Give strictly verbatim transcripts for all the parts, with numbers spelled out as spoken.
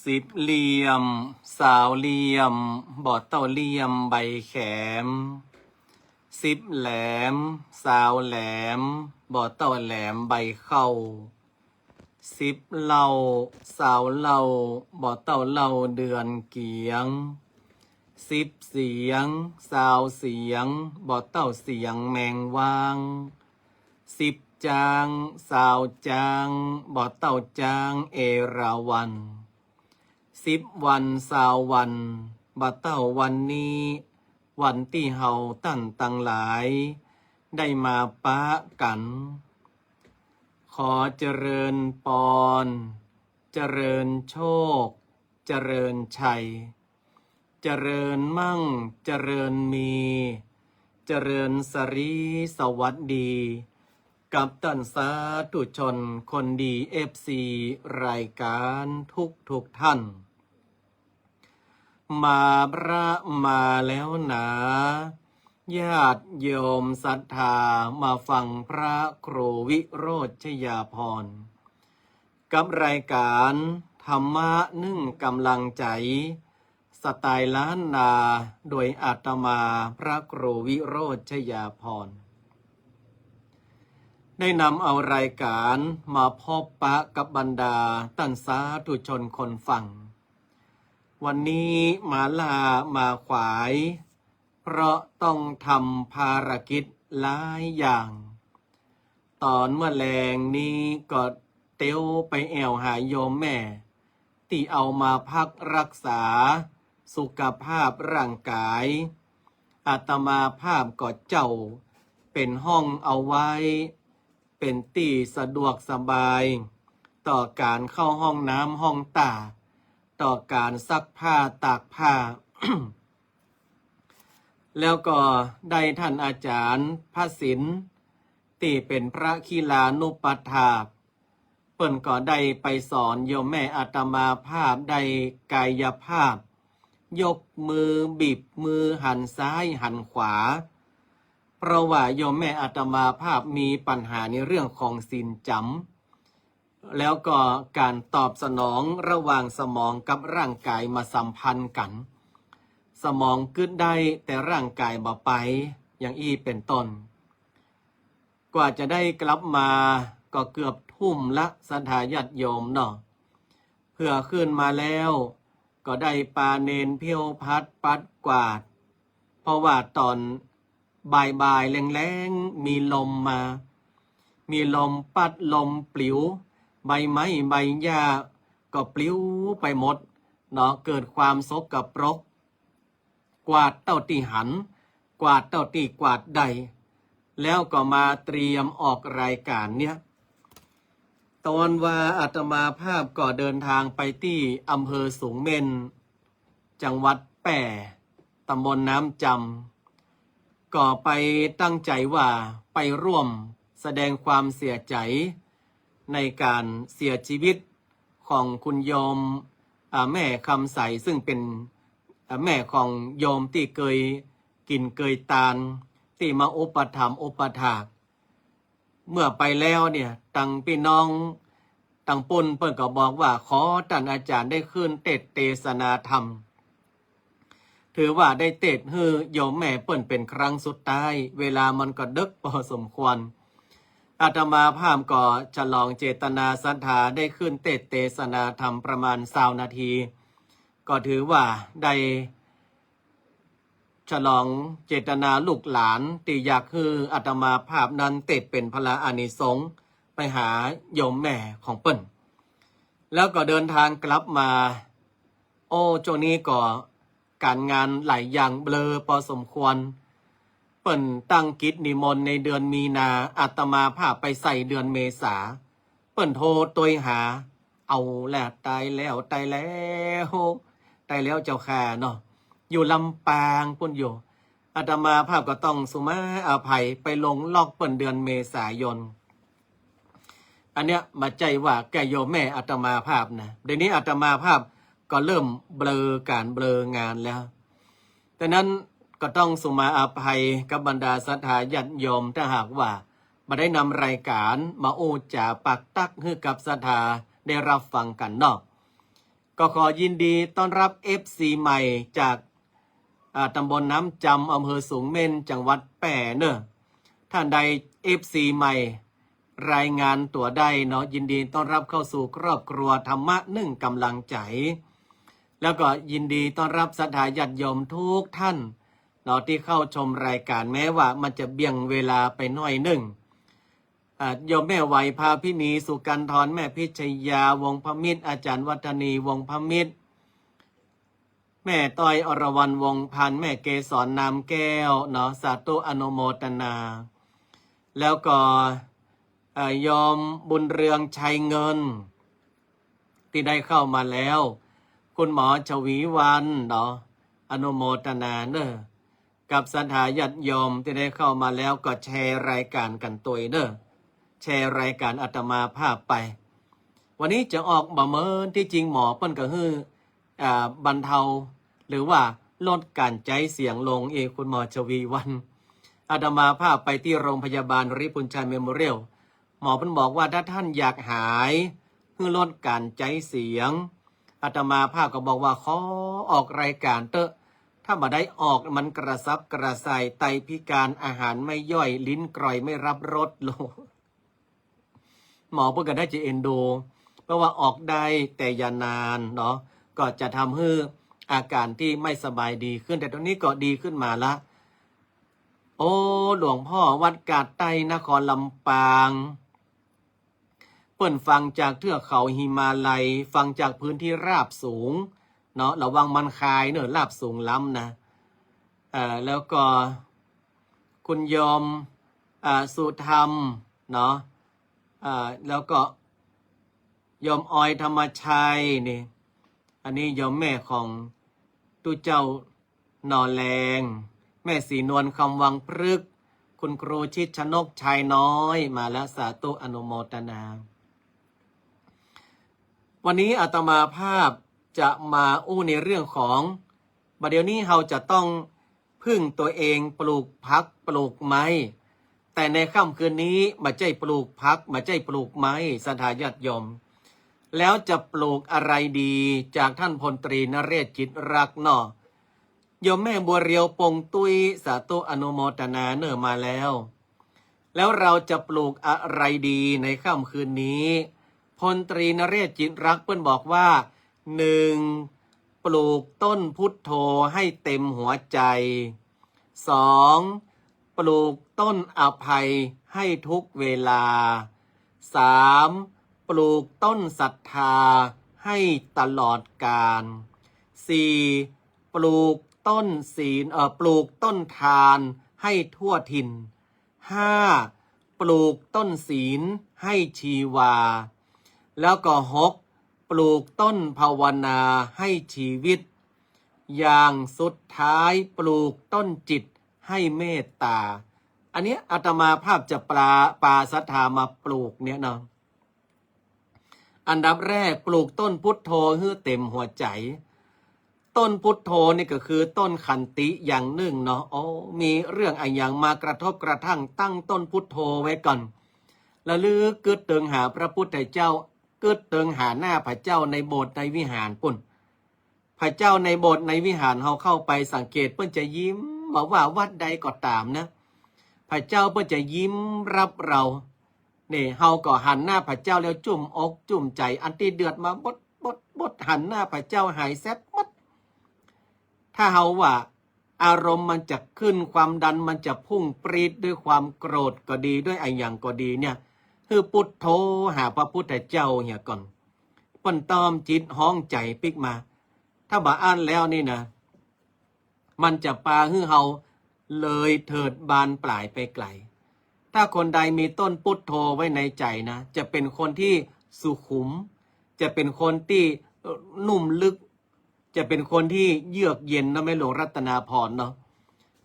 สิบเหลี่ยม สาวเหลี่ยม บ่เต้าเหลี่ยมใบแขม สิบแหลม สาวแหลม บ่เต้าแหลมใบเข้า สิบเหล้า สาวเหล้า บ่เต้าเหล้าเดือนเกียง สิบเสียง สาวเสียง บ่เต้าเสียงแมงว้าง สิบจ๊าง สาวจ๊าง บ่เต้าจ๊างเอราวัณ สิบวัน สาววัน บ่เต้าวันนี้ วันตี้เฮาต้านตังหลาย ได้มาปะกั๋น ขอเจริญปอน เจริญโชค เจริญชัย เจริญมั่ง เจริญมี เจริญสรีสวัสดี กับต้านสาธุชนคนดี เอฟซี รายก๋านทุกๆ ท่าน มาพระมาแล้วหนา ญาติโยมศรัทธามาฟังพระครูวิโรจน์ชยาภรณ์ กับรายก๋านธรรมะนึ่งก๋ำลังใจ๋ สไตล์ล้านนา โดยอาตมาพระครูวิโรจน์ชยาภรณ์ ได้นำเอารายก๋านมาพบปะกับบรรดาต้านสาธุชนคนฟัง วันนี้มาล้ามาขวาย เพราะต้องทำภารกิจหลายอย่าง ต๋อนเมื่อแลงนี้ก็เตียวไปแอ่วหาโยมแม่ ตี้เอามาพักรักษาสุขภาพร่างก๋าย อาตมาภาพก็เจ้าเป๋นห้องเอาไว้ เป๋นตี้สะดวกสบาย ต่อก๋านเข้าห้องน้ำห้องต้า ต่อก๋านซักผ้าตากผ้า แล้วก็ได้ต้านอาจ๋ารย์พระศิลป์ ตี้เป๋นพระคีลานุปัฏฐาก เปิ้นก็ได้ไปสอนโยมแม่อาตมาภาพได้กายภาพ ยกมือบีบมือหันซ้ายหันขวา เพราะว่าโยมแม่อาตมาภาพมีปัญหาในเรื่องของศีลจ๋ำ แล้วก็ก๋านตอบสนองระหว่างสมองกับร่างก๋ายมาสัมพันธ์กั๋น สมองกึ๊ดได้แต่ร่างก๋ายบ่ไป อย่างอี้เป๋นต้น กว่าจะได้กลับมาก็เกือบทุ่มละ ศรัทธาญาติโยมเนาะ เผื่อคืนมาแล้ว ก็ได้ปาเณรเผี้ยวพัดปัดกวาด เพราะว่าต๋อนบ่ายๆ แลงๆ มีลมมา มีลมปัดลมปลิว ใบไม้ใบหญ้าก็ปลิวไปหมดเนาะ เกิดความสกปรก กวาดเต้าตี้หัน กวาดเต้าตี้กวาดได้ แล้วก็มาเตรียมออกรายก๋านเนี่ย ต๋อนว่าอาตมาภาพก็เดินทางไปตี้อำเภอสูงเม่น จังหวัดแป้ ต๋ำบลน้ำจำ ก็ไปตั้งใจ๋ว่าไปร่วมแสดงความเสียใจ๋ในก๋านเสียชีวิตของคุณโยม อ่า แม่คำใส ซึ่งเป๋น อ่า แม่ของโยมตี้เกยกิ๋นเกยตาน ตี้มาอุปถัมภ์อุปถาก เมื่อไปแล้วเนี่ย ตังปี้น้องตังปุ้นเปิ้นก็บอกว่า ขอต้านอาจ๋ารย์ได้ขึ้นเตสน์เตสนาธรรม ถือว่าได้เตสน์หื้อโยมแม่เปิ้นเป๋นครั้งสุดท้าย เวลามันก็เดิ็กปอสมควร อาตมาภาพก็ฉลองเจตนาศรัทธาได้ขึ้นเตสน์เตสนาธรรมประมาณซาวนาที ก็ถือว่าได้ ฉลองเจตนาลูกหลานตี้อยากหื้ออาตมาภาพนั้นเตสน์เป๋นผละอานิสงส์ไปหาโยมแม่ของเปิ้น แล้วก็เดินทางกลับมา โอ้ จ้วงนี้ก็ก๋านงานหลายอย่างเบลอปอสมควร เปิ้นตั้งกิจนิมนต์ในเดือนมีนา อาตมาภาพไปใส่เดือนเมษา เปิ้นโทรตวยหา เอาแล้ว ต๋ายแล้ว ต๋ายแล้ว ต๋ายแล้วเจ้าข้าเนาะ อยู่ลำปางปุ้นอยู่ อาตมาภาพก็ต้องสุมาอภัย ไปลงล็อกเปิ้นเดือนเมษายน อันเนี้ยบ่ใจ้ว่าแก่โยมแม่อาตมาภาพนะ เดี๋ยวนี้อาตมาภาพก็เริ่มเบลอก๋านเบลองานแล้ว ดังนั้นก็ต้องสุมาอภัยกับบรรดาศรัทธาญาติโยม ถ้าหากว่าบ่ได้นำรายก๋านมาอู้จ๋าปากตั๊กหื้อกับศรัทธาได้รับฟังกั๋นเนาะ ก็ขอยินดีต้อนรับเอฟซีใหม่จาก อ่า ตำบลน้ำจำ อำเภอสูงเม่น จังหวัดแป้เนอะ ท่านใดเอฟซีใหม่ รายงานตั๋วได้เนาะ ยินดีต้อนรับเข้าสู่ครอบครัวธรรมะนึ่งกำลังใจ๋ แล้วก็ยินดีต้อนรับศรัทธาญาติโยมทุกท่านเนาะ ตี้เข้าชมรายก๋าน แม้ว่ามันจะเบี่ยงเวลาไปหน้อยนึ่ง อ่า โยมแม่ไหว ภาพินี สุกันทร แม่พิชยา วงศ์พมิตร อาจ๋ารย์วัฒนี วงศ์พมิตร แม่ต้อย อรวรรณ วงศ์พันธ์ แม่เกสร นามแก้ว เนาะ สาธุอนุโมทนา แล้วก็ เอ่อ โยมบุญเรือง ชัยเงิน ตี้ได้เข้ามาแล้ว คุณหมอฉวีวรรณ เนาะ อนุโมทนาเนอะ กับศรัทธาญาติโยมตี้ได้เข้ามาแล้วก็แชร์รายก๋านกั๋นตวยเนอะ แชร์รายก๋านอาตมาภาพไป วันนี้จะออกบ่เหมือนตี้จริง หมอเปิ้นก็หื้อ อ่า บรรเทา หรือว่าลดก๋านใจ๊เสียงลงเอง คุณหมอฉวีวรรณ อาตมาภาพไปตี้โรงพยาบาลริพุนชัยเมโมเรียล หมอเปิ้นบอกว่าถ้าท่านอยากหาย หื้อลดก๋านใจ๊เสียง อาตมาภาพก็บอกว่าขอออกรายก๋านเต๊อะ ถ้าบ่ได้ออกมันกระสับกระส่าย ไตพิการ อาหารไม่ย่อย ลิ้นกร่อย ไม่รับรส โล หมอเปิ้นก็ได้จะเอ็นดู เพราะว่าออกได้แต่อย่านานเนาะ ก็จะทำหื้ออาก๋านตี้ไม่สบายดีขึ้น แต่ตอนนี้ก็ดีขึ้นมาละ โอ้ หลวงพ่อวัดกาดใต้นครลำปาง เปิ้นฟังจากเทือกเขาหิมาลัย ฟังจากพื้นที่ราบสูงเนาะ ระวังมันคายเนอะ ราบสูงล้ำนะ เอ่อ แล้วก็คุณโยม อ่า สุธรรมเนาะ อ่า แล้วก็โยมออย ธรรมชัยนี่ อันนี้โยมแม่ของตุ๊เจ้า นอแลง แม่ศรีนวล คำวังพฤกษ์ คุณครูชิดชนก ชายน้อย มาแล้ว สาธุอนุโมทนา วันนี้อาตมาภาพจะมาอู้ในเรื่องของ บ่าเดี่ยวนี้เฮาจะต้องพึ่งตั๋วเองปลูกผักปลูกไม้ แต่ในค่ำคืนนี้บ่ใจ้ปลูกผัก บ่ใจ้ปลูกไม้ ศรัทธาญาติโยม แล้วจะปลูกอะไรดี จากท่านพลตรีนเรศ จิตรักษ์เนาะ โยมแม่บัวเรียว ปงตุ้ย สาธุอนุโมทนาเนอะ มาแล้ว แล้วเราจะปลูกอะไรดีในค่ำคืนนี้ พลตรีนเรศ จิตรักษ์ เปิ้นบอกว่า หนึ่ง ปลูกต้นพุทโธให้เต็มหัวใจ สอง ปลูกต้นอภัยให้ทุกเวลา สาม ปลูกต้นศรัทธาให้ตลอดกาล สี่ ปลูกต้นศีล เอ่อ ปลูกต้นทานให้ทั่วถิ่น ห้า ปลูกต้นศีลให้ชีวา แล้วก็ หก ปลูกต้นภาวนาให้ชีวิต อย่างสุดท้ายปลูกต้นจิตให้เมตตา อันเนี้ยอาตมาภาพจะปลา ปาศรัทธามาปลูกเนี่ยเนาะ อันดับแรกปลูกต้นพุทโธหื้อเต็มหัวใจ ต้นพุทโธนี่ก็คือต้นขันติอย่างนึ่งเนาะ โอ้ มีเรื่องอะหยังมากระทบกระทั่งตั้งต้นพุทโธไว้ก่อน ระลึกกึ๊ดเติงหาพระพุทธเจ้า กึ๊ดเติงหาหน้าพระเจ้าในโบสถ์ในวิหารปุ้น พระเจ้าในโบสถ์ในวิหารเฮาเข้าไปสังเกต เปิ้นจะยิ้ม บ่ว่าวัดใดก็ต๋ามนะ พระเจ้าเปิ้นจะยิ้มรับเรา นี่ เฮาก็หันหน้าพระเจ้าแล้วจุ่มอกจุ่มใจ๋ อันตี้เดือดมาบดบดบด หันหน้าพระเจ้าหายแซบหมด ถ้าเฮาว่าอารมณ์มันจะขึ้น ความดันมันจะพุ่งปรี๊ดด้วยความโกรธก็ดี ด้วยอะหยังก็ดีเนี่ย หื้อพุทโธหาพระพุทธเจ้าเหียก่อน เปิ้นต้อมจิตฮ้องใจ๋ปิ๊กมา ถ้าบ่อั้นแล้วนี่นะ มันจะปาหื้อเฮาเลยเถิดบานปลายไปไกล ถ้าคนใดมีต้นพุทโธไว้ในใจ๋นะ จะเป็นคนที่สุขุม จะเป็นคนที่ เอ่อ นุ่มลึก จะเป็นคนที่เยือกเย็นเนาะ แม่หลวงรัตนาพรเนาะ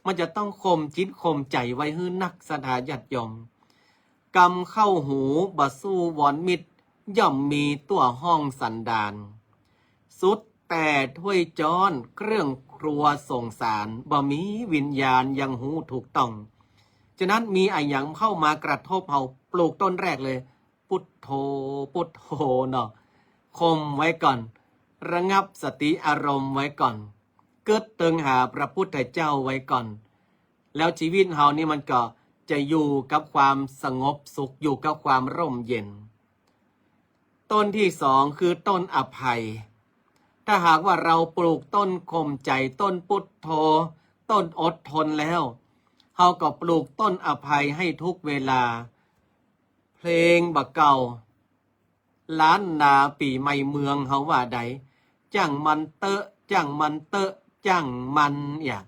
มันจะต้องข่มจิตข่มใจ๋ไว้หื้อนัก ศรัทธาญาติโยม กำเข้าหูบ่สู้วอนมิตร ย่อมมีตั๋วห้องสันดาน สุดแต่ถ้วยจ๊อนเครื่องครัวส่งสาร บ่มีวิญญาณยังฮู้ถูกต้อง ฉะนั้นมีอะหยังเข้ามากระทบเฮา ปลูกต้นแรกเลย พุทโธ พุทโธเนาะ ข่มไว้ก่อน ระงับสติอารมณ์ไว้ก่อน กึ๊ดเติงหาพระพุทธเจ้าไว้ก่อน แล้วชีวิตเฮานี่มันก็จะอยู่กับความสงบสุข อยู่กับความร่มเย็น ต้นที่สองคือต้นอภัย ถ้าหากว่าเราปลูกต้นข่มใจ ต้นพุทโธ ต้นอดทนแล้ว เฮาก็ปลูกต้นอภัยให้ทุกเวลา เพลงบ่าเก่า ล้านนาปี๋ใหม่เมืองเฮาว่าใด จ้างมันเต๊อะ จ้างมันเต๊อะ จ้างมัน อย่า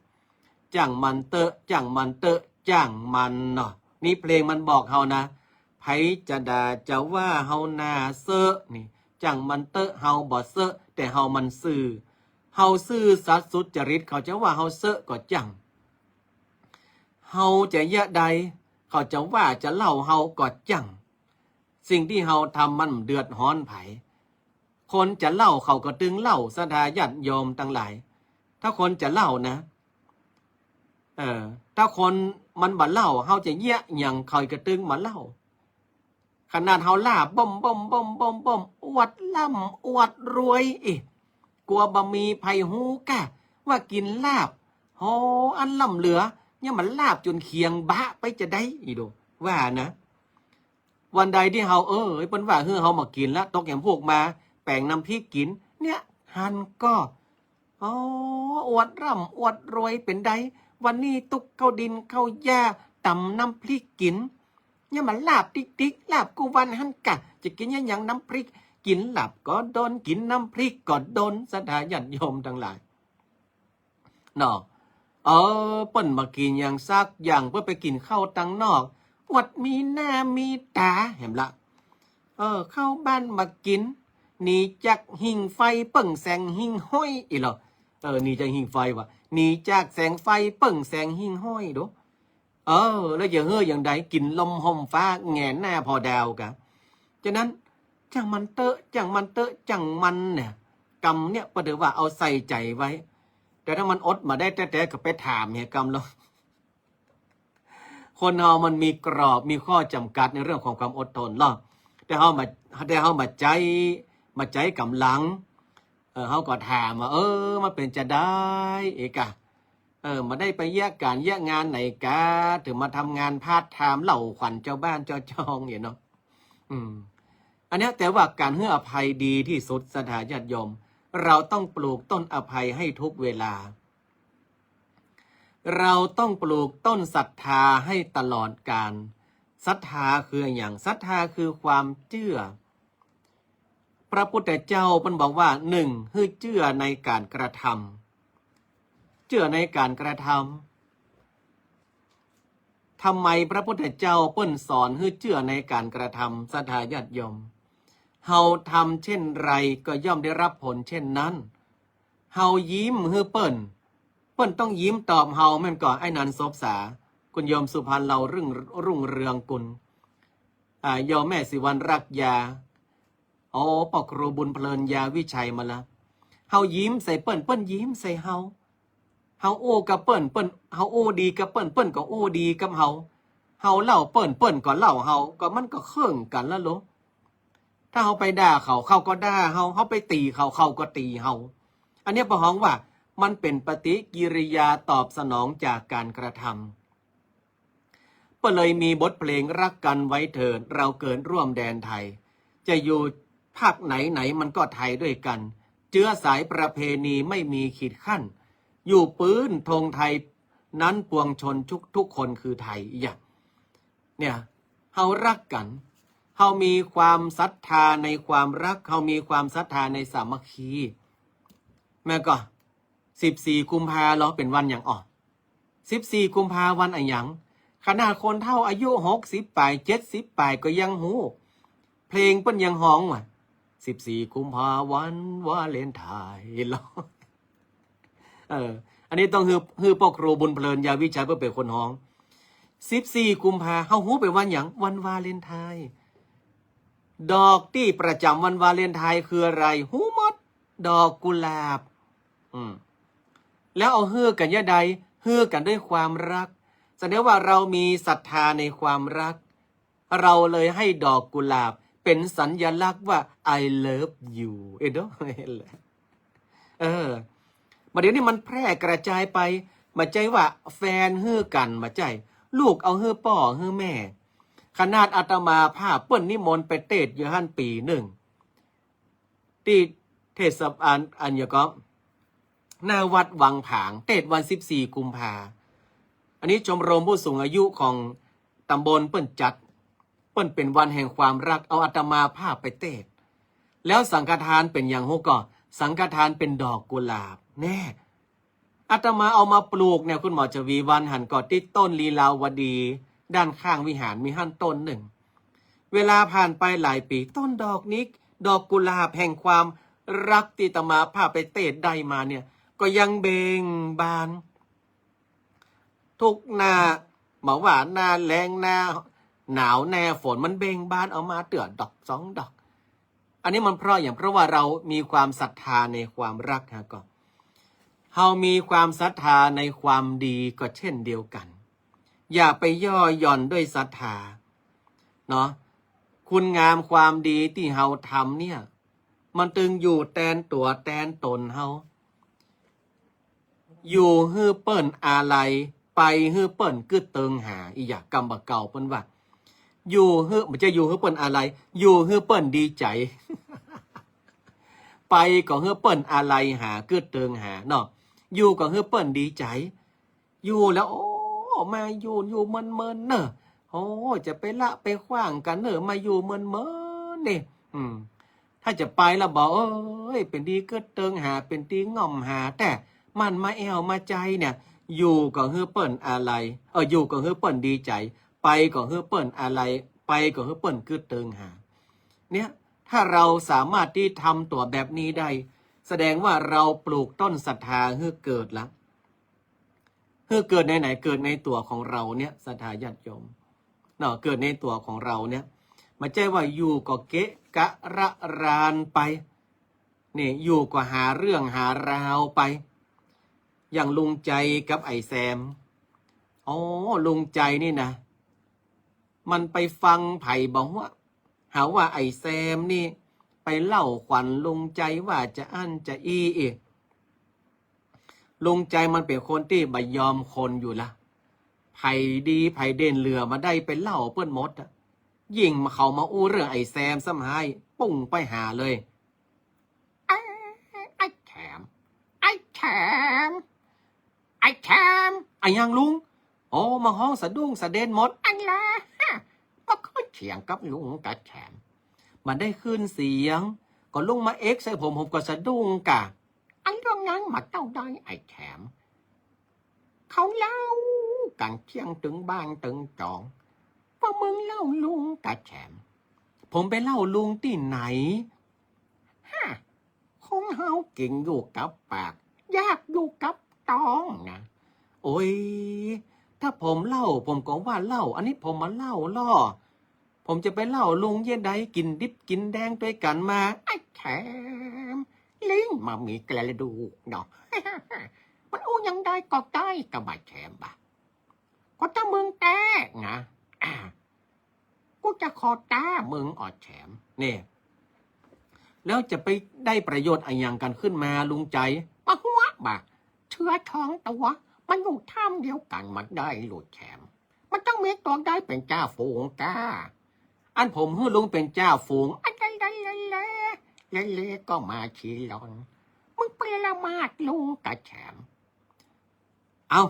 จ้างมันเต๊อะ จ้างมันเต๊อะ จ้างมันเนาะ นี่เพลงมันบอกเฮานะ ใผจะด่าจะว่าเฮาหน้าเซอะนี่ จ้างมันเต๊อะ เฮาบ่เซอะ แต่เฮามันซื่อ เฮาซื่อสัตย์สุจริต เขาจะว่าเฮาเซอะก็จ้าง เฮาจะเยียะใด เขาจะว่าจะเล่าเฮาก็จ้าง สิ่งตี้เฮาทำมันเดือดฮ้อนใผ คนจะเล่าเขาก็ตึงเล่า ศรัทธาญาติโยมตังหลาย ถ้าคนจะเล่านะ เออ ถ้าคนมันบ่เล่า เฮาจะเยียะหยังเขาก็ตึงมาเล่า ขนาดเฮาลาบบ้มบ้มบ้มบ้มบ้ม อวดร่ำอวดรวยอิ กั๋วบ่มีใผฮู้ก้า ว่ากิ๋นลาบ โห อันล้ำเหลือ ยังมาลาบจ๋นเขียงบะไปจะใดอิโด ว่านะ วันใดตี้เฮา เออ เปิ้นว่าหื้อเฮามากิ๋นละ ตกแหมพูกมา แป๋งน้ำพริกกิ๋น เนี่ย หันก่อ โอ้ อวดร่ำอวดรวยเป๋นใด วันนี้ตุ๊กข้าวดินข้าวหญ้า ต๋ำน้ำพริกกิ๋น ยังมาลาบติ๊กๆ ลาบกู้วันหั้นกะ จะกิ๋นอะหยังน้ำพริก กิ๋นลาบก็โดน กิ๋นน้ำพริกก็โดน ศรัทธาญาติโยมตังหลาย เนาะ เออ เปิ้นบ่กิ๋นหยังสักอย่าง เปิ้นไปกิ๋นข้าวตังนอก อวดมีหน้ามีต๋า แหมละ เออ เข้าบ้านบ่กิ๋น หนีจากหิ้งไฟเปิ้งแสงหิ้งห้อยอิเหรอ เออ หนีจากหิ้งไฟว่ะ หนีจากแสงไฟเปิ้งแสงหิ้งห้อยโด เออ แล้วจะเฮ้ออย่างใด กิ๋นลมห่มฟ้าแหงนหน้าผ่อดาวกะ ฉะนั้น จ้างมันเต๊อะ จ้างมันเต๊อะ จ้างมันเนี่ย กำเนี่ยเปิ้นถือว่าเอาใส่ใจ๋ไว้ แต่ถ้ามันอดบ่าได้แต๊ๆ ก็ไปถามเหียกำลอ คนเฮามันมีกรอบ มีข้อจ๋ำกัดในเรื่องของความอดทนลอ แต่เฮาบ่า แต่เฮาบ่าใจ๊ บ่าใจ๊ก๋ำลัง เออ เฮาก็ถามว่า เออ มันเป๋นจะใดเอกะ เออ บ่าได้ไปเยียะก๋านเยียะงานไหนกา เถิงมาทำงานพาร์ทไทม์เล่าขวัญจาวบ้านจาวจองเนี่ยเนาะ อืม อันเนี้ย แต่ว่าก๋านหื้ออภัยดีตี้สุด ศรัทธาญาติโยม เราต้องปลูกต้นอภัยให้ทุกเวลา เราต้องปลูกต้นศรัทธาให้ตลอดกาล ศรัทธาคืออะหยัง ศรัทธาคือความเจื้อ พระพุทธเจ้าเปิ้นบอกว่า หนึ่ง หื้อเจื้อในก๋านกระทำ เจื้อในก๋านกระทำ ทำไมพระพุทธเจ้าเปิ้นสอนหื้อเจื้อในก๋านกระทำ ศรัทธาญาติโยม เฮาทำเช่นไรก็ย่อมได้รับผลเช่นนั้น เฮายิ้มหื้อเปิ้น เปิ้นต้องยิ้มตอบเฮา แม่นก่อ ไอ้นันท์ สบสา คุณโยมสุพรรณ เหล่ารุ่ง รุ่งเรืองกุล อ่า โยมแม่ศรีวรรณ รักยา โอ้ ป้อครูบุญเพลิน ยาวิชัยมาละ เฮายิ้มใส่เปิ้น เปิ้นยิ้มใส่เฮา เฮาอู้กับเปิ้น เปิ้น เฮาอู้ดีกับเปิ้น เปิ้นก็อู้ดีกับเฮา เฮาเล่าเปิ้น เปิ้นก็เล่าเฮา ก็มันก็เคืองกั๋นละโล ถ้าเฮาไปด่าเขา เขาก็ด่าเฮา เฮาไปตี๋เขา เขาก็ตี๋เฮา อันเนี้ยเปิ้นฮ้องว่ามันเป๋นปฏิกิริยาตอบสนองจากก๋านกระทำ ก็เลยมีบทเพลง รักกันไว้เถิด เราเกิดร่วมแดนไทย จะอยู่ภาคไหนๆ มันก็ไทยด้วยกัน เจื้อสายประเพณีไม่มีขีดขั้น อยู่ปื๊นธงไทยนั้นปวงชนทุกๆ คนคือไทย อย่าง เนี่ย เฮาฮักกั๋น เฮามีความศรัทธาในความฮัก เฮามีความศรัทธาในสามัคคี แม่นก่อ สิบสี่กุมภาลอเป๋นวันหยังอ่อ สิบสี่กุมภาวันอะหยัง ขนาดคนเฒ่าอายุหกสิบป๋าย เจ็ดสิบป๋ายก็ยังฮู้ เพลงเปิ้นยังฮ้องว่า สิบสี่กุมภาวันวาเลนไทน์ลอ เออ อันนี้ต้องหื้อ หื้อป้อครูบุญเพลิน ยาวิชัย เปิ้นเป๋นคนฮ้อง สิบสี่กุมภา เฮาฮู้เป๋นวันหยัง วันวาเลนไทน์ ดอกตี้ประจ๋ำวันวาเลนไทน์คืออะไร ฮู้หมด ดอกกุหลาบ อืม แล้วเอาหื้อกั๋นเยียะใด หื้อกั๋นด้วยความฮัก แสดงว่าเรามีศรัทธาในความฮัก เราเลยให้ดอกกุหลาบเป๋นสัญลักษณ์ว่า I love you เอ็นดู เห็นแหละ ประเดี๋ยวนี้มันแพร่กระจายไป บ่ใจ้ว่าแฟนหื้อกั๋น บ่ใจ้ ลูกเอาหื้อป้อหื้อแม่ ขนาดอาตมาภาพเปิ้นนิมนต์ไปเตสน์อยู่หั้นปี๋นึ่ง ตี้เทศบาล อันหยังก็ หน้าวัดวังผาง เตสน์วันสิบสี่กุมภา อันนี้ชมรมผู้สูงอายุของตำบลเปิ้นจัด เปิ้นเป๋นวันแห่งความฮัก เอาอาตมาภาพไปเตสน์ แล้วสังฆทานเป๋นหยังฮู้ก่อ สังฆทานเป๋นดอกกุหลาบ แน่ อาตมาเอามาปลูกเนี่ย คุณหมอฉวีวรรณ หันก่อ ตี้ต้นลีลาวดี ด้านข้างวิหารมีหั้นต้นนึ่ง เวลาผ่านไปหลายปี๋ ต้นดอกนี้ ดอกกุหลาบแห่งความฮักตี้อาตมาภาพไปเตสน์ได้มาเนี่ย ก็ยังเบ่งบาน ทุกหน้า บ่ว่าหน้าแล้ง หน้าหนาว หน้าฝน มันเบ่งบานออกมาเตื้อดอกสองดอก อันนี้มันเพราะหยัง เพราะว่าเรามีความศรัทธาในความฮักฮะ ก็ เฮามีความศรัทธาในความดีก็เช่นเดียวกั๋น อย่าไปย่อหย่อนด้วยศรัทธา เนาะ คุณงามความดีตี้เฮาทำเนี่ย มันตึงอยู่แตนตั๋วแตนต๋นเฮา อยู่หื้อเปิ้นอาลัย ไปหื้อเปิ้นกึ๊ดเติงหา อีหยังกำบ่าเก่าเปิ้นว่า อยู่หื้อ บ่ใจ้อยู่หื้อเปิ้นอาลัย อยู่หื้อเปิ้นดีใจ๋ ไปก็หื้อเปิ้นอาลัยหา กึ๊ดเติงหาเนาะ อยู่ก็หื้อเปิ้นดีใจ๋ อยู่แล้ว โอ้ มาอยู่ อยู่เมินๆ เน่อ โอ้ จะไปละไปขว้างกั๋นเน่อ มาอยู่เมินๆ นี่ อืม ถ้าจะไปแล้วบ่ เอ้ย เป๋นตี้กึ๊ดเติงหา เป๋นตี้ง่อมหา แต่มันมาแอ่วมาใจ๋เนี่ย อยู่ก็หื้อเปิ้นอาลัย เออ อยู่ก็หื้อเปิ้นดีใจ๋ ไปก็หื้อเปิ้นอาลัย ไปก็หื้อเปิ้นกึ๊ดเติงหา เนี่ย ถ้าเราสามารถตี้ทำตั๋วแบบนี้ได้ แสดงว่าเราปลูกต้นศรัทธาหื้อเกิดละ หื้อเกิดในไหน เกิดในตั๋วของเราเนี่ย ศรัทธาญาติโยม เนาะ เกิดในตั๋วของเราเนี่ย บ่ใจ้ว่าอยู่ก็เกะกะระรานไป นี่ อยู่ก็หาเรื่องหาราวไป อย่างลุงใจ๋กับไอ้แซม อ๋อ ลุงใจ๋นี่นะ มันไปฟังใผบ่ฮู้ หาว่าไอ้แซมนี่ไปเล่าขวัญลุงใจ๋ว่าจะอั้นจะอี้อีก ลุงใจ๋มันเป๋นคนตี้บ่ยอมคนอยู่ละ ใผดีใผเด่นเหลือบ่ได้ไปเล่าเปิ้นหมดอะ ยิ่งมาเขามาอู้เรื่องไอ้แซมซ้ำฮ้าย ปุ้งไปหาเลย ไอ้ ไอ้แถม ไอ้แถม ไอ้แถม อะหยังลุง อ๋อ มาฮ้องสะดุ้งสะเด็นหมด อันแล บ่ขึ้นเสียงกับลุงกาแถม บ่ได้ขึ้นเสียง ก็ลุงมาเอ็กใส่ผม ผมก็สะดุ้งกา อันเรื่องนั้นบ่เต้าได้ไอ้แถม เขาเล่ากั๋นเที่ยงตึงบ้านตึงจอง ว่ามึงเล่าลุงกาแถม ผมไปเล่าลุงตี้ไหน ฮะ คนเฮากิ๋นอยู่กับปาก อยากอยู่กับต๊องนะ โอ๊ย ถ้าผมเล่า ผมก็ว่าเล่า อันนี้ผมมาเล่าล่อ ผมจะไปเล่าลุงเยียะใด กิ๋นดิบกิ๋นแดงตวยกั๋นมา ไอ้แถม ลิ้นบ่มีกระดูกเนาะ มันอู้หยังใดก็ได้ กาบ่าแถมบ่า ก็ถ้ามึงแต๊นะ กูจะขอต๊ามึงออดแถม นี่ แล้วจะไปได้ประโยชน์อะหยังกั๋นขึ้นมาลุงใจ๋ บ่ฮู้บ่า เสือสองตั๋ว มันอยู่ถ้ำเดียวกั๋น บ่ได้หลุดแถม มันต้องมีตั๋วใดเป๋นจ่าฝูงก้า อันผมหื้อลุงเป๋นจ่าฝูง อันเล่ๆๆๆ ก็มาขี้หลอน มึงไปละหมาดลุงกาแถม เอ้า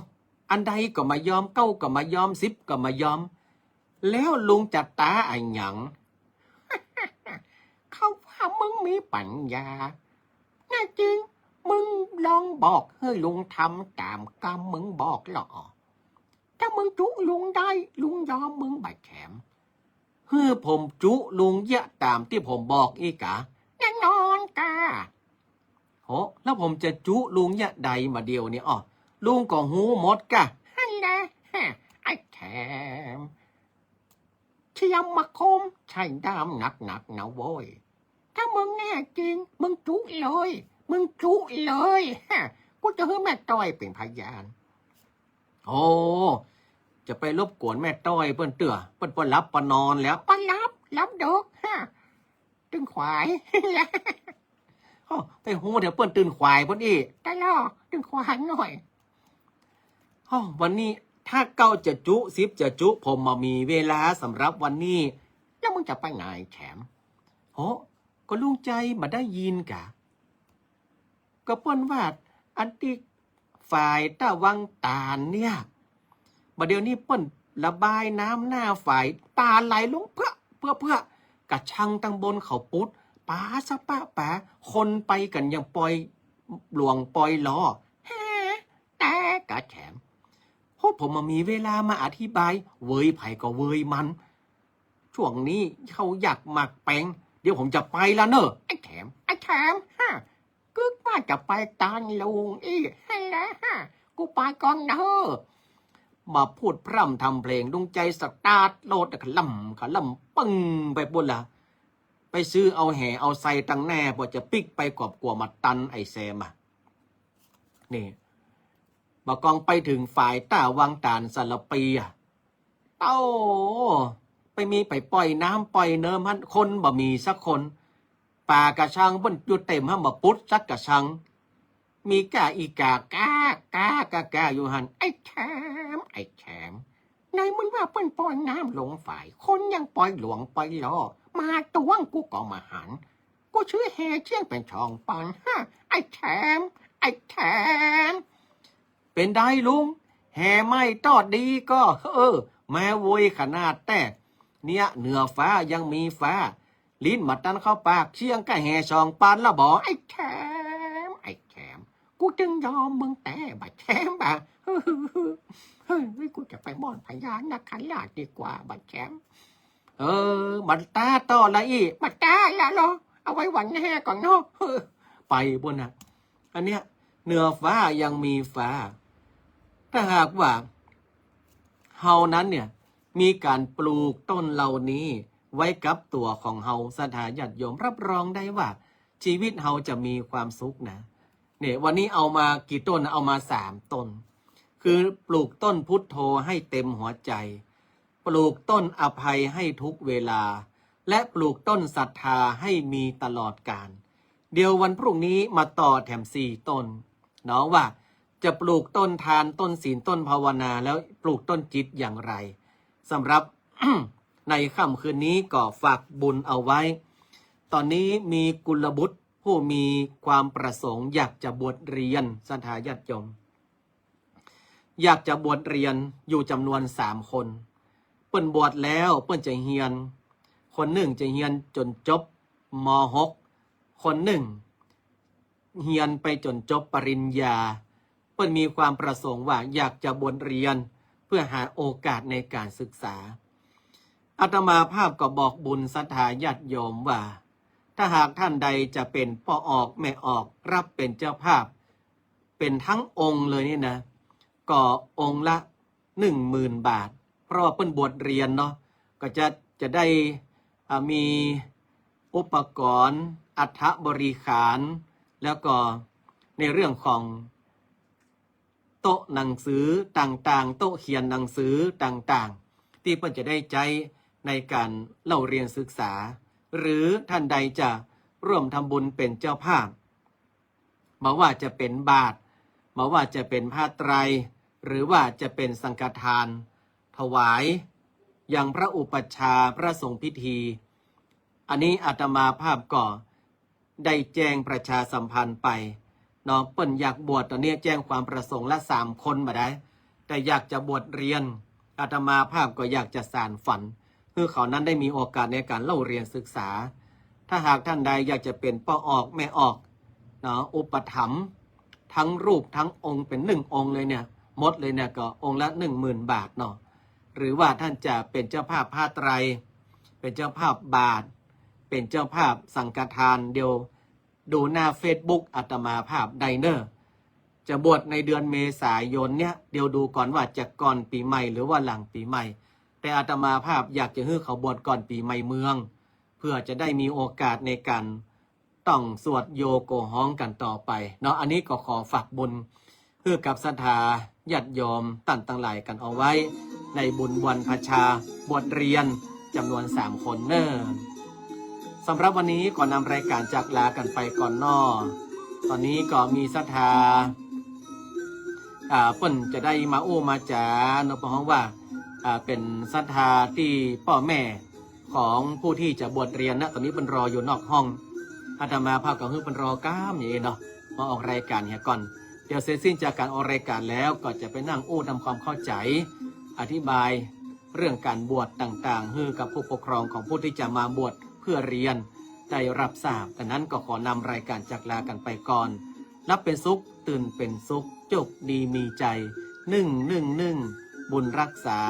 อันใดก็บ่ยอม เก้าก็บ่ยอม สิบก็บ่ยอม แล้วลุงจะต๊าอะหยัง เขาว่ามึงมีปัญญา แน่จริง มึงลองบอกหื้อลุงทำต๋ามกำมึงบอกลอ ถ้ามึงจุลุงได้ ลุงยอมมึงบ่าแถม หื้อผมจุลุงเยียะต๋ามตี้ผมบอกอี้กา แน่นอนกา โห แล้วผมจะจุลุงเยียะใดบ่าเดี่ยวนี้ อ้อ ลุงก็ฮู้หมดกา หั้นแหละ ฮะ ไอ้แถม เทียมมาคมใส่ด้ามหนักๆ นะโว้ย ถ้ามึงแน่จริง มึงจุเลย มึงจุเลย ฮะ กูจะหื้อแม่ต้อยเป๋นพยาน โอ้ จะไปรบกวนแม่ต้อยเปิ้นเตื้อ เปิ้นบ่หลับบ่นอนแล้ว บ่หลับ หลับดึก ฮะ ตึงขวาย โอ้ ไปฮู้เดี๋ยวเปิ้นตื่นขวายปู้นอี้ ได้แล้ว ตื่นขวายหน่อย โอ้ วันนี้ถ้าเก้าจะจุ สิบจะจุ ผมบ่มีเวลาสำหรับวันนี้ แล้วมึงจะไปไหนแถม โห ก็ลุงใจ๋บ่ได้ยินกา ก็เปิ้นว่าอันตี้ฝายตะวังต๋านเนี่ย บ่าเดี่ยวนี้เปิ้นระบายน้ำหน้าฝาย ต๋านไหลลงเปื้อ เปื้อ เปื้อ กระชังตังบนเขาปุด ป๋าสะปะป๋า คนไปกั๋นอย่างปอยหลวงปอยหลอ แฮ แต่กาแถม โห ผมบ่มีเวลามาอธิบาย เวยใผก็เวยมัน ช่วงนี้เขาอยากหมากแปง เดี๋ยวผมจะไปละเน่อ ไอ้แถม ไอ้แถม ฮะ กึ๊กว่าจะไปตานลุงอี้ หั้นแหละฮะ กูไปก่อนเน่อ บ่าพูดพร่ำทำเพลง ลุงใจ๋สตาร์ทรถขะล่ำขะล่ำปึ้งไปปู้นละ ไปซื้อเอาแหเอาไซตังแหน้ บ่าจะปิ๊กไปกอบกั๋วบ่าตันไอ้แซมอะ นี่ บ่ากองไปเถิงฝายตะวังต๋านสารภีอะ เต้า ไปมีใผปล่อยน้ำปล่อยเนิมหั้น คนบ่มีสักคน ป๋ากระชังเปิ้นอยู่เต็มหั้น บ่ปุดสักกระชัง มีก้าอี้ก้า ก้า ก้า ก้า ก้า อยู่หั้น ไอ้แถม ไอ้แถม ในเมื่อว่าเปิ้นปล่อยน้ำลงฝาย คนอย่างปอยหลวงปอยหลอ มาตวงกูก็บ่หัน กูซื้อแหเสี้ยงเป๋นสองป๋อนห้า ไอ้แถม ไอ้แถม เป๋นใดลุง แหใหม่ตอดดีก่อ เออ แม่โวยขนาดแต๊ เนี่ย เหนือฟ้ายังมีฟ้า ลิ้นบ่าตันเข้าปาก เสี้ยงก้าแหสองป๋อนละบ่ ไอ้แถม ไอ้แถม กูจึงยอมมึงแต๊ บ่าแถมบ่า เฮ้ย กูจะไปม่อนพญานาคราชดีกว่า บ่าแถม เออ บ่าต้าต่อละอี้ บ่าต้าละเหรอ เอาไว้วันแหน้าก่อนเนาะ เออ ไปปู้นนะ อันเนี้ย เหนือฟ้ายังมีฟ้า ถ้าหากว่าเฮานั้นเนี่ย มีก๋านปลูกต้นเหล่านี้ไว้กับตั๋วของเฮา ศรัทธาญาติโยม รับรองได้ว่า ชีวิตเฮาจะมีความสุขนะ เนี่ย วันนี้เอามากี่ต้นนะ เอามาสามต้น คือปลูกต้นพุทโธให้เต็มหัวใจ๋ ปลูกต้นอภัยให้ทุกเวลา และปลูกต้นศรัทธาให้มีตลอดกาล เดี๋ยววันพรุ่งนี้มาต่อแถมสี่ต้น เนาะ ว่าจะปลูกต้นทาน ต้นศีล ต้นภาวนา แล้วปลูกต้นจิตอย่างไร สำหรับ ในค่ำคืนนี้ก็ฝากบุญเอาไว้ ตอนนี้มีกุลบุตรผู้มีความประสงค์อยากจะบวชเรียน ศรัทธาญาติโยม อยากจะบวชเรียนอยู่จ๋ำนวนสามคน เปิ้นบวชแล้วเปิ้นจะเฮียน คนนึ่งจะเฮียนจ๋นจบ ม.หก คนนึ่งเฮียนไปจ๋นจบปริญญา เปิ้นมีความประสงค์ว่าอยากจะบวชเรียนเพื่อหาโอกาสในก๋านศึกษา อาตมาภาพก็บอกบุญศรัทธาญาติโยมว่า ถ้าหากท่านใดจะเป๋นป้อออกแม่ออก รับเป๋นเจ้าภาพ เป๋นทั้งองค์เลยนี่นะ ก็องค์ละหนึ่งหมื่นบาท เพราะว่าเปิ้นบวชเรียนเนาะ ก็จะ จะได้ อ่า มีอุปกรณ์ อัฐบริขาร แล้วก็ในเรื่องของโต๊ะหนังสือต่างๆ โต๊ะเขียนหนังสือต่างๆ ตี้เปิ้นจะได้ใจ๊ในก๋านเล่าเรียนศึกษา หรือท่านใดจะร่วมทำบุญเป๋นเจ้าภาพ บ่ว่าจะเป๋นบาตร บ่ว่าจะเป๋นผ้าไตร หรือว่าจะเป๋นสังฆทาน ถวายยังพระอุปัชฌาย์พระสงฆ์พิธี อันนี้อาตมาภาพก็ได้แจ้งประชาสัมพันธ์ไปเนาะ เปิ้นอยากบวชตอนนี้แจ้งความประสงค์ละสามคนบ่าได้ แต่อยากจะบวชเรียน อาตมาภาพก็อยากจะสานฝัน หื้อเขานั้นได้มีโอกาสในก๋านเล่าเรียนศึกษา ถ้าหากท่านใดอยากจะเป๋นป้อออกแม่ออกเนาะ อุปถัมภ์ทั้งรูปทั้งองค์เป๋นหนึ่งองค์เลยเนี่ย หมดเลยเนี่ยก็องค์ละหนึ่งหมื่นบาทเนาะ หรือว่าท่านจะเป๋นเจ้าภาพผ้าไตร เป๋นเจ้าภาพบาตร เป๋นเจ้าภาพสังฆทาน เดี๋ยว ดูหน้าเฟซบุ๊กอาตมาภาพได้เน่อ จะบวชในเดือนเมษายนเนี่ย เดี๋ยวดูก่อนว่าจะก่อนปี๋ใหม่หรือว่าหลังปี๋ใหม่ แต่อาตมาภาพอยากจะหื้อเขาบวชก่อนปี๋ใหม่เมือง เพื่อจะได้มีโอกาสในก๋านต้องสวดโยโกฮ้องกั๋นต่อไปเนาะ อันนี้ก็ขอฝากบุญ หื้อกับศรัทธาญาติโยมต้านตังหลายกั๋นเอาไว้ ในบุญวันประชาบวชเรียนจ๋ำนวนสามคนเน่อ สำหรับวันนี้ก็นำรายก๋านจากลากั๋นไปก่อนเนาะ ต๋อนนี้ก็มีศรัทธา อ่า เปิ้นจะได้มาอู้มาจ๋าเนาะ เปิ้นฮ้องว่า อ่า เป๋นศรัทธาตี้ป้อแม่ของผู้ตี้จะบวชเฮียนนะ ต๋อนนี้เปิ้นรออยู่นอกห้อง อาตมาภาพก็หื้อเปิ้นรอก้ามอย่างนี้เนาะ มาออกรายก๋านเหียก่อน เดี๋ยวเสร็จสิ้นจากก๋านออกรายก๋านแล้วก็จะไปนั่งอู้ทำความเข้าใจ๋ อธิบายเรื่องก๋านบวชต่างๆ หื้อกับผู้ปกครองของผู้ตี้จะมาบวชเพื่อเฮียนได้ฮับทราบ ดังนั้นก็ขอนำรายก๋านจากลากั๋นไปก่อน หลับเป๋นสุข ตื่นเป๋นสุข โจคดีมีใจ๋ นึ่ง นึ่ง นึ่ง บุญฮักษา